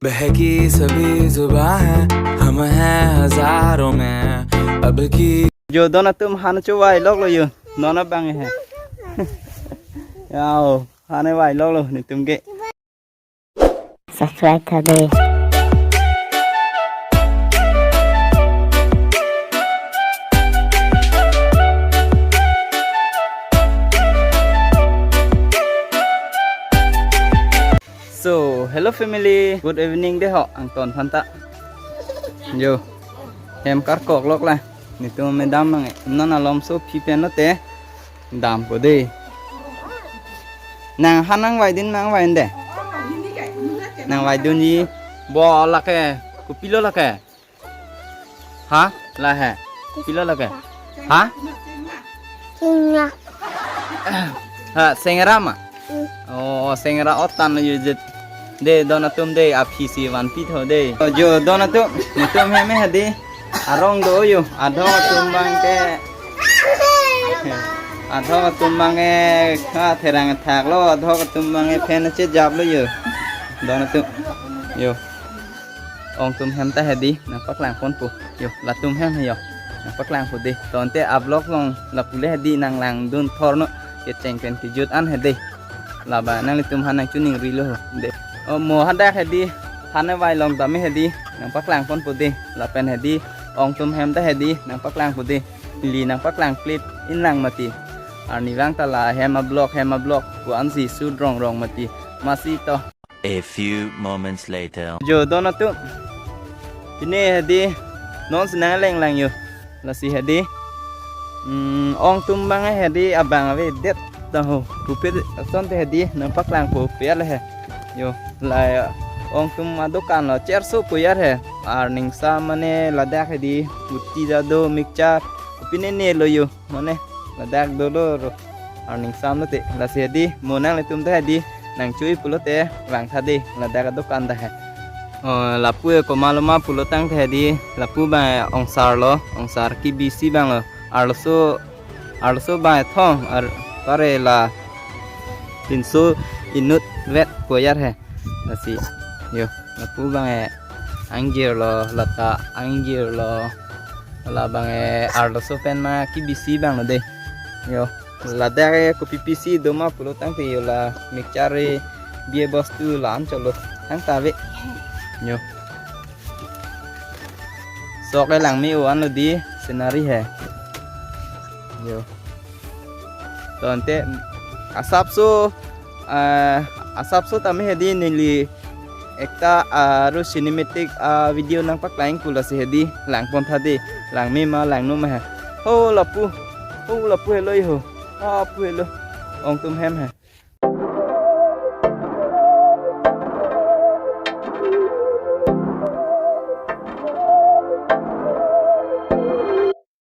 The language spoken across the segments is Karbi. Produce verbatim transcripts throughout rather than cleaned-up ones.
बहकी सभी जुबां है, हम हैं हजारों में, अब की Jo, don atum, han chuvai loklo yo. Non abang he. Yao, han chuvai loklo netum ke. Subscribe tha de. So, hello family. Good evening de ho, angton phanta. Yo. Hem karkok lok la. Netum me dam nang, non alom so phi pen lote dampo de. Nang han nangvaidun, nangvai-un de. Nangvaidunji. Bo lake, kopilo lake. Ha? La he. Kopilo lake. Ha? Singa. Ha, sengra ma? Mm. Oh, sengra otan lo yujit. De, don atum de, aphi si vanpi tho de. Oh, jo, don atum, netum hem he hedi. Arong do yo, adhok atum abang ke. Adhok atum abang ke, ha, therang thak lo, adhok atum abang ke phen chejap lo yo. Don atum. Yo. Ong atum hem ta hedi, nangpaklang ponpo. Yo, latum hem he yo. Nangpaklangpo de. Tangte a-vlog along lapu le hedi nanglangdun thor non. Kecheng pen kejut an hedi. Laba nanglitum han nangchiningrilo de. O mo hadak hedi, han chuvai long tame hedi, nangpaklang ponpo de. Lapen hedi, ong atum hem ta hedi, nangpaklangpo de. Ili nangpaklang klit inlang mati. Arnivang ta la hem a-vlog, hem a-vlog pu ansi sudrong rong mati. Masi to. A few moments later. Jo, don atum. Pine hedi, non si nanglenglang yo. Lasi hedi. Hmm, ong atum abang hedi abang avedet ta ho. Pupet asonte hedi nangpaklangpo pe ala he. Yo, la ong atum adokan lo cherso pu yar he. Arningsam mane ladak hedi, puti ta do, mixture. Pine ne lo yo. Mane, ladak dolo ro. Arningsam lote. Lasi hedi, mo nanglitum ta hedi. Nangchui pulote, vang tha de. Ladak adokan ta he. Oh, lapu e komaloma pulotangte hedi. Lapu abang ongsar lo. Ongsar kebisi abang lo. Arloso, arloso abang thong. Ar, pare la. Pinso inut vet koyar he. Lasi. Yo, lapu abang e. Angjir lo, lata angjir lo. Labang e arloso pen ma kebisi abang lo de. Yo, ladak e kopi pisi doma pulotangte yo la mixture e bie bostu la-an cholo. Thangta ave. Yo. Sok e langme-o anlo di scenery he. Yo. Tangte asapso, ah, asapso tame hedi neli ekta, ah, ro cinematic, ah, video nangpaklangpo lasi hedi langpon tha de, langme ma langno ma he. Ho lapu, ho lapu helo ho, lapu helo. Ong atum hem he.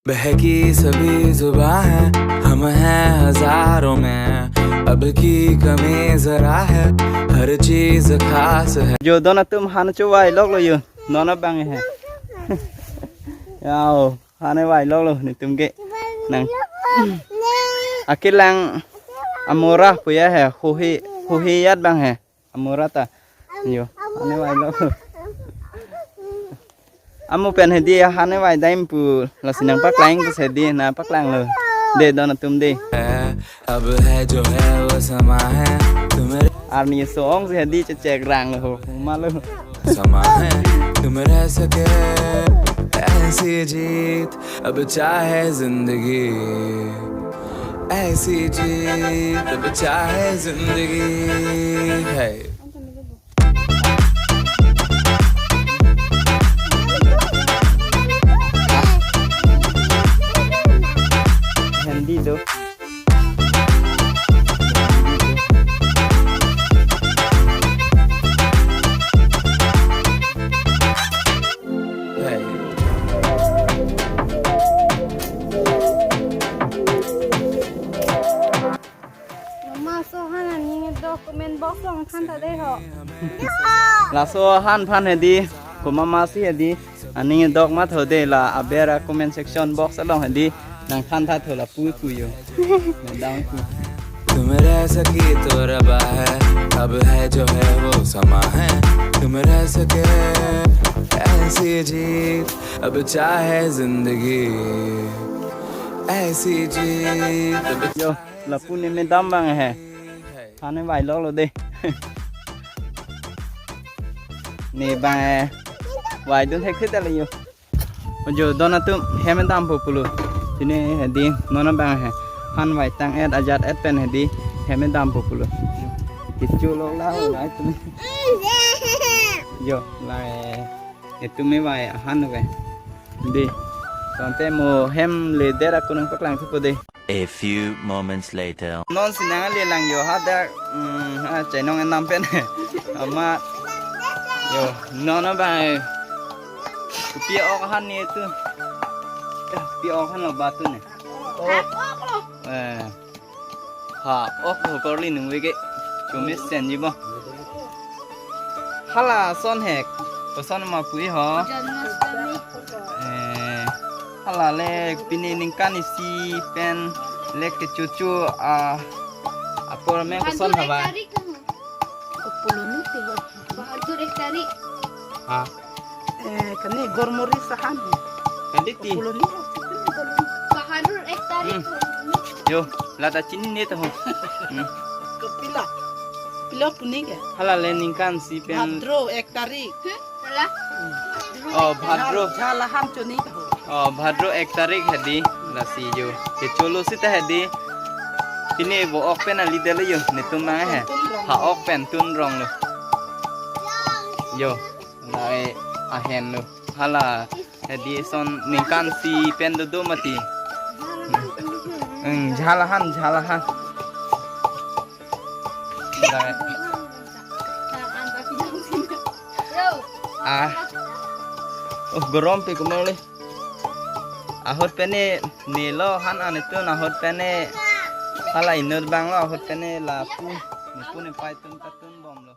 बहकी सभी जुबां है, हम हैं हजारों में, अब की कमी जरा है, हर चीज खास है। Jo, don atum, han chuvai loklo yo. Non abang he. Yao, han chuvai loklo netum ke. Nang. Akelang amora pu ya he, huhi, huhi yat abang he. Amora ta. Yo, han chuvai lo. Amo pen hedi han chuvai dam pu lasi nangpaklang ta hedi, nangpaklanglo. De, don atum de. अब है जो है वो समा है, तुम्हें Arni so ong si hedi chechek rang lo ho. Malo. समा है, तुम रह सके ऐसी जीत, अब चाहे जिंदगी ऐसी जीत, अब चाहे जिंदगी है। Hindi do. Mama so han aning dok comment box along than ta de ho. Laso han aphan hedi, komat masi hedi, aning dok ma tho de la aber a comment section box along hedi, nangthan tha tho lapu pu yo. Nang dang pu. तुम रह सके तो रबा है, अब है जो है वो समा है। तुम रह सके ऐसी जीत, अब चाहे जिंदगी ऐसी जीत, अब Yo, lapu ne medam abang he. Hane vai lo lo de. Ne abang he. Vaidun thekse ta le yo. Ojo don atum hem dampo pulo. Pine hedi non abang he. Han vaitang-et ajat-et pen hedi hem dampo pulo. Kecho lo la la atum. Yo, la e. Etum me vai ahan ke. Di. Tangte mo hem le der ako nangpaklang thupo de. A few moments later. Non si nangle lang yo hadak, mm, ha chainong enam pen. Amat yo non abang. Kopi ok ahan ne tu. Kopi ok ahan lo ba tu ne. Eh. Ha, ok ho korli nung veke. Chumi senji bo. Hala ason he. Koson ma pu-i ho. Janmashtami. Eh, hala le pini ningkan isi pen le kecho-cho a apor me koson hava. Bahadur ek tarik ho. Kopilo ni te ho. Bahadur ek tarik. Ha. Eh, kani gormori sahan. Kani ti. Kopilo ni ho. Bahadur ek tarik. Hmm. Yo, lata chinine to ho. Hmm. Kopilo. Pilo pu ni ke. Hala le ningkan isi pen. Bhadro ek tarik. Hmm? Hala? Oh, Bhadro. Jhal ahan choni ta ho. Oh, Bhadro ek tarik hedi lasi yo. Kecho lo sita hedi. Pine vo ok pen ali delo yo. Netum nang he. Ha ok pen tun rong lo. Yo. Nai ahen lo. Hala hedi son ningkan isi pen dodo mati. Hmm, jhal ahan, jhal ahan. Dai. Ah. Oh, gorom pe kumang le. Ahut pen ne lo han an itu ahut pen ne. Hala inut abang lo ahut pen ne lapu. Nipu ne pai tun katun bom lo.